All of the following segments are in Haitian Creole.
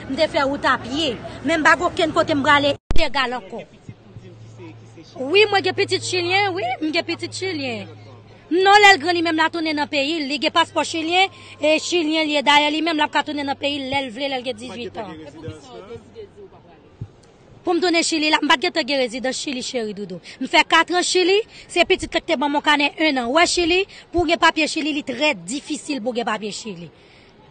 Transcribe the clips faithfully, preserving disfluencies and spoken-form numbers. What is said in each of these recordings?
M te fè wout a pye. Men m pa gen okenn kote m prale ilegal ankò. Wi, mwen gen pitit chilyen, wi, m gen pitit chilyen. Non, lè l gran li menm l a tounen nan peyi l, li gen paspò chilyen, e chilyen li ye. Dayè, li menm l ap ka tounen nan peyi l lè l vle, lè l gen dizuit an. Pou m tounen Chili la, m pa t gentan gen rezidans Chili, cheri doudou. M fè kat an Chili, se pitit la ki te ban m yon kanè en an. Ou wè Chili, pou w gen papye Chili, li trè difisil pou w gen papye Chili.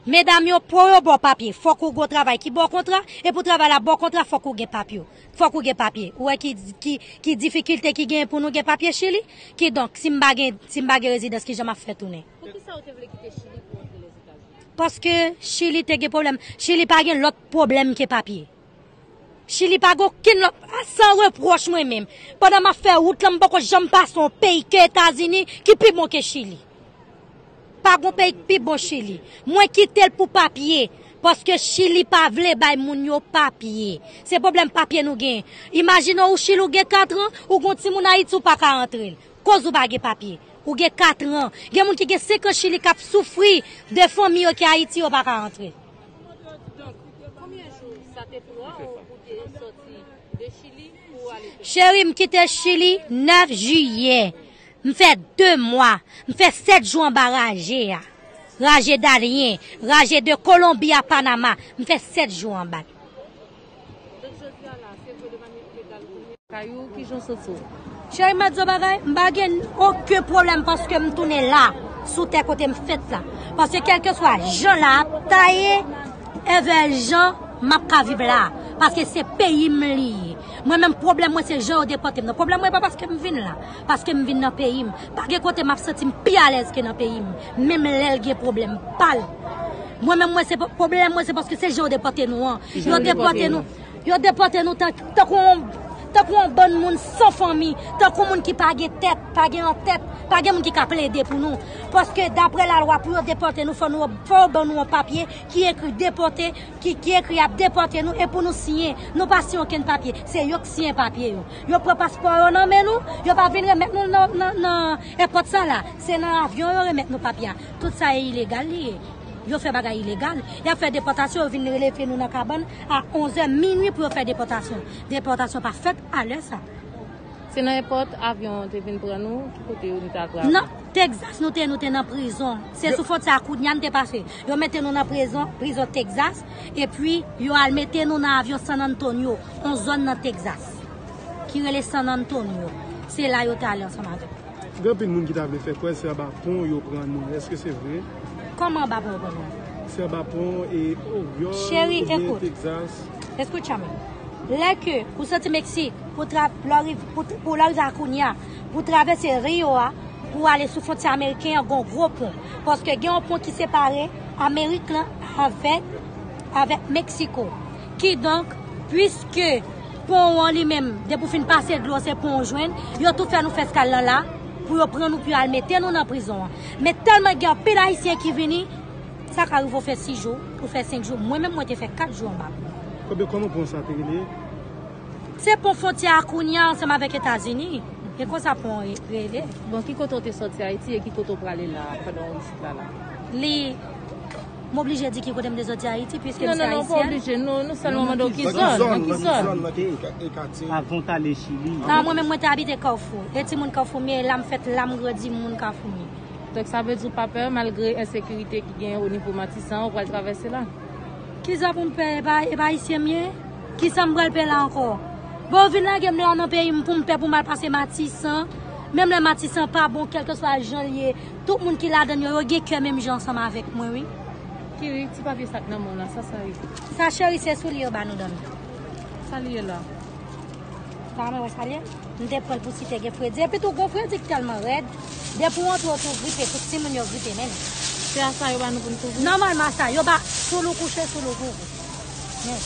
Medam yo, pou yo ba w papye, fòk ou gen yon travay ki ba w kontra, e pou travay la ba w kontra, fòk ou gen papye. Fòk ou gen papye. Ou wè ki, ki, ki difikilte ki genyen pou nou gen papye Chili? Kidonk, si m pa gen, si m pa gen rezidans, kijan m ap fè tounen? Poukisa ou te vle kite Chili pou w antre Lèzetazini? Paske Chili te gen pwoblèm. Chili pa gen lòt pwoblèm ke papye. Chili pa gen okenn lòt, a, san repwòch mwen menm. Pandan m ap fè wout lan, m poko janm pase yon peyi ke Etazini ki pi bon ke Chili. Pa gen peyi ki pi bon Chili. Mwen kite l pou papye, paske Chili pa vle bay moun yo papye. Se pwoblèm papye nou gen. Imajine w Chili ou gen kat an, ou gen yon timoun Ayiti ou pa ka antre l. Koz ou pa gen papye. Ou gen kat an. Gen moun ki gen senk an Chili k ap soufri de fanmi yo ki Ayiti yo pa ka antre. Donk, konbyen jou sa te pran w pou te soti de Chili pou w ale Pèn? Cheri, m kite Chili nèf jiyè. M fè de mwa. M fè sèt jou anba raje a. Raje Darien, raje de Kolonbi a Panama. M fè sèt jou anba l. Donk, jodi a la, se vre de manyè ilegal ou tounen kay ou, kijan w santi w? Cheri, m ap di w bagay, m pa gen okenn pwoblèm paske m tounen la, sou tè kote m fèt la. Paske kèlkeswa jan la ap taye, envè jan m ap ka viv la. Paske se peyi m li ye. Mwen menm pwoblèm mwen se jan yo depòte m nan. Pwoblèm mwen pa paske m vin la, paske m vin nan peyi m. Pa gen kote m ap santi m pi alèz ke nan peyi m. Menm lè l gen pwoblèm pa l. Mwen menm mwen se pwoblèm mwen se paske se jan yo depòte nou an. Yo depòte nou. Yo depòte nou tan- tankou yon, tankou yon bann moun san fanmi, tankou moun ki pa gen tèt, pa gen antèt, pa gen moun ki ka plede pou nou. Paske daprè lalwa, pou yo depòte nou, fò nou, fò yo ban nou yon papye ki ekri depòte, ki, ki ekri y ap depòte nou, e pou nou siyen. Nou pa siyen okenn papye. Se yo k siyen papye yo. Yo pran paspò yo nan men nou, yo pa vin remèt nou nan, nan, nan èpòt sa la. Se nan avyon yo remèt nou papye a. Tout sa e ilegal li ye. Yo fè bagay ilegal. Y ap fè depòtasyon, yo vin leve nou nan kabann a onzè minui pou yo fè depòtasyon. Depòtasyon pa fèt a lè sa. Se nan èpòt avyon an te vin pran nou, ki kote nou te atravè? Nan Texas, nou te, nou te nan prizon. Se sou fwontyè a Cunha n te pase. Yo mete nou nan prizon, prizon Texas, epi yo al mete nou nan avyon San Antonio, yon zòn nan Texas, ki rele San Antonio. Se la yo te ale ansanm avèk nou. Gen anpil moun ki ta vle fè kwè se anba pon yo pran nou. Èske se vre? Kòman anba pon yo pran nou? Se anba pon e Oryòl oubyen Texas. Escúchame. Lè ke ou soti Meksik, pou tra- pou w rive a Cunha, pou w travèse Rio a, pou w ale sou fwontyè ameriken an, gon gwo pon. Paske gen yon pon ki separe Amerik lan avèk, avèk Meksiko. Kidonk, piske pon an li menm, depi w fin pase dlo, se pon w jwenn, yo tou fè nou fè eskal lan la, pou yo pran nou, pou yo al mete nou nan prizon an. Men tèlman gen anpil Ayisyen ki vini, sa ka rive w fè sis jou, ou fè senk jou. Mwen menm, mwen te fè kat jou anba. Kòman, kòman pon sa te rele? Se pon fwontyè a Cunha ansanm avèk Etazini. E konsa pon an re- rele. Bon, ki kote w te sòti Ayiti e ki kote w prale la pandan w isit la la? Li, m oblije di ki kote m te sòti Ayiti, piske m se ayisyèn. Non, non, non, pa oblije. Nou, nou sèlman mande w ki zòn, nan ki zòn. Nan ki zòn, nan ki katye? Avan w t ale Chili. Non, mwen menm, mwen te abite Kafou. E timoun Kafou m ye, la m fèt, la m grandi, m moun Kafou m ye. Donk, sa vle di w pa pè, malgre ensekirite ki genyen o nivo Matisan, ou pral travèse la? Kisa pou m pè? E pa, e pa ayisyen m ye? Kisa m pral pè la ankò? Bon, yo vin lage m la nan peyi m pou m pè pou m al pase Matisan. Menm lè Matisan pa bon, kèlkeswa jan l ye, tout moun ki ladan l yo, yo gen kè menm jan ansanm avèk mwen, wi. Kiri, ti papye sa k nan men w la, sa sa ye? Sa, cheri, se soulye yo ba nou dòmi. Sa l ye la? Pa mwen wè sa l ye? M te pran l pou si te gen fredi. Epi tou, gon fredi k tèlman rèd. Depi w antre, w tou gripe, tout timoun yo gripe menm. Se a sa yo ba nou pou n kouvri? Nòmalman, a sa. Yo ba, sou lou kouche, sou lou kouvri. Men.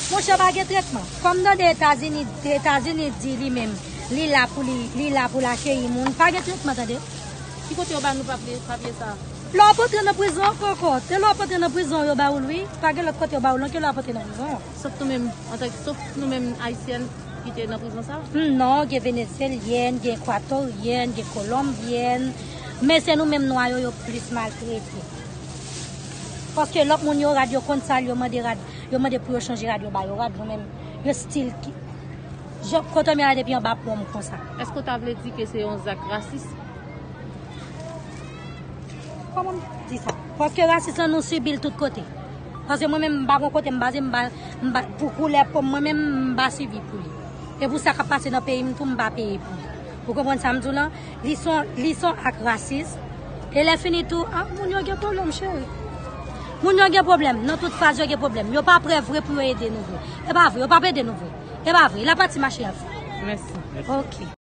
Monchè, pa gen tretman. Kòm tande Etazini, Etazini di li menm, li la pou li, li la pou l akeyi moun. Pa gen tretman, tande. Ki kote yo ba nou papye, papye sa? Lè w ap antre nan prizon ankò, ankò. Se lè w ap antre nan prizon yo ba ou l, wi. Pa gen lòt kote yo ba ou l, non, ke lè w ap antre nan prizon. Sof nou menm, antanke, sof nou menm Ayisyèn ki te nan prizon sa? Hmm, non, gen Venezyelyèn, gen Ekwatoryen, gen Kolonbyèn. Men se nou menm nwa yo, yo plis maltrete. Paske lòt moun yo rad, yo konn sa, yo mande rad, yo mande pou yo chanje rad, yo ba yo rad, nou menm, yo stil ki, jan, kote m ye la depi anba pon m konsa. Èske w ta vle di ke se yon zak rasis? Kòman m di sa? Paske rasis lan nou sibi l tout kote. Paske mwen menm m pa gon kote m baze, m pa, m pa, pou koulè po m, mwen menm m pa sibi pou li. E pou sa k ap pase nan peyi m tou, m pa peye pou li. Ou konprann sa m di w lan? Li son, li son ak rasis. E lè fini tou, ah, moun yo gen pwoblèm, cheri. Moun yo gen pwoblèm. Nan tout faz yo gen pwoblèm. Yo pa prè vre pou yo ede nou vre. E pa vre, yo pa ede nou vre. E pa vre. La pati mache ap fè. Mèsi. Ok.